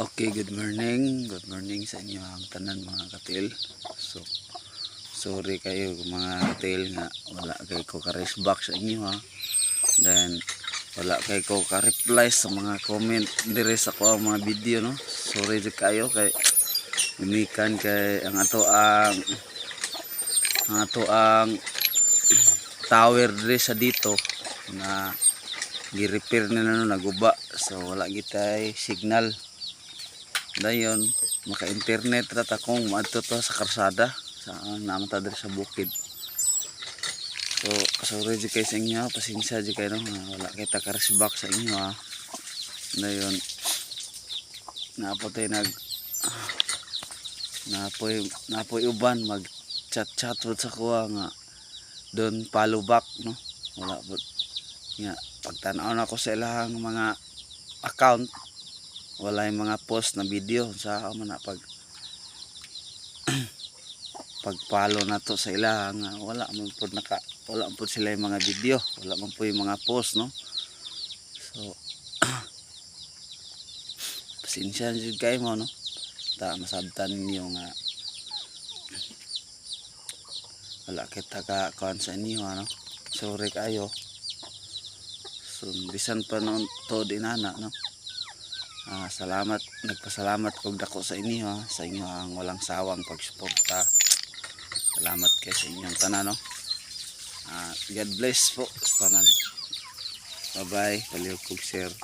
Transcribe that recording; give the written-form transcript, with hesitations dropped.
Okay, good morning. Good morning sa inyo ang tanan, mga katil. So, sorry kayo, mga katil, nga wala kay ko ka-back sa inyo ha. Then wala kay ko ka-reply sa mga comment dire sa ko ang mga video, no. Sorry jud kayo kay gimikan kay ang ato ang tower dire sa dito na gi-repair nila, no, naguba. So wala gitay signal. Dayon maka-internet ra ta kung maadto to sa karsada sa naman ta diri sa bukid. So sorry jud kay sa inyo, pasensya jud kayo, no, nga wala kay ta ka-back sa inyo ha. Dayon napo tay nag napoy uban mag chat chat pod sa kuha nga don follow back, no. Wala pod nga pagtan-aw nako sa ilahang mga account, wala yung mga post na video sa man na pag pag-follow na to sa ila nga wala man pod naka, wala man pod sila yung mga video, wala man po yung mga post, no. So pasensya na jud kayo mo, no, ta masabtan ninyo nga wala kita ka kuan sa inyo, ano. Sorry kayo. So bisan pa noon to dinana, no. Ah, salamat, nagpasalamat kog dako sa inyo ha, sa inyo ang walang sawang pagsuporta. Salamat kay sa inyong tanan, no. Ah, God bless po sa tanan. Bye bye. Palihog kog share.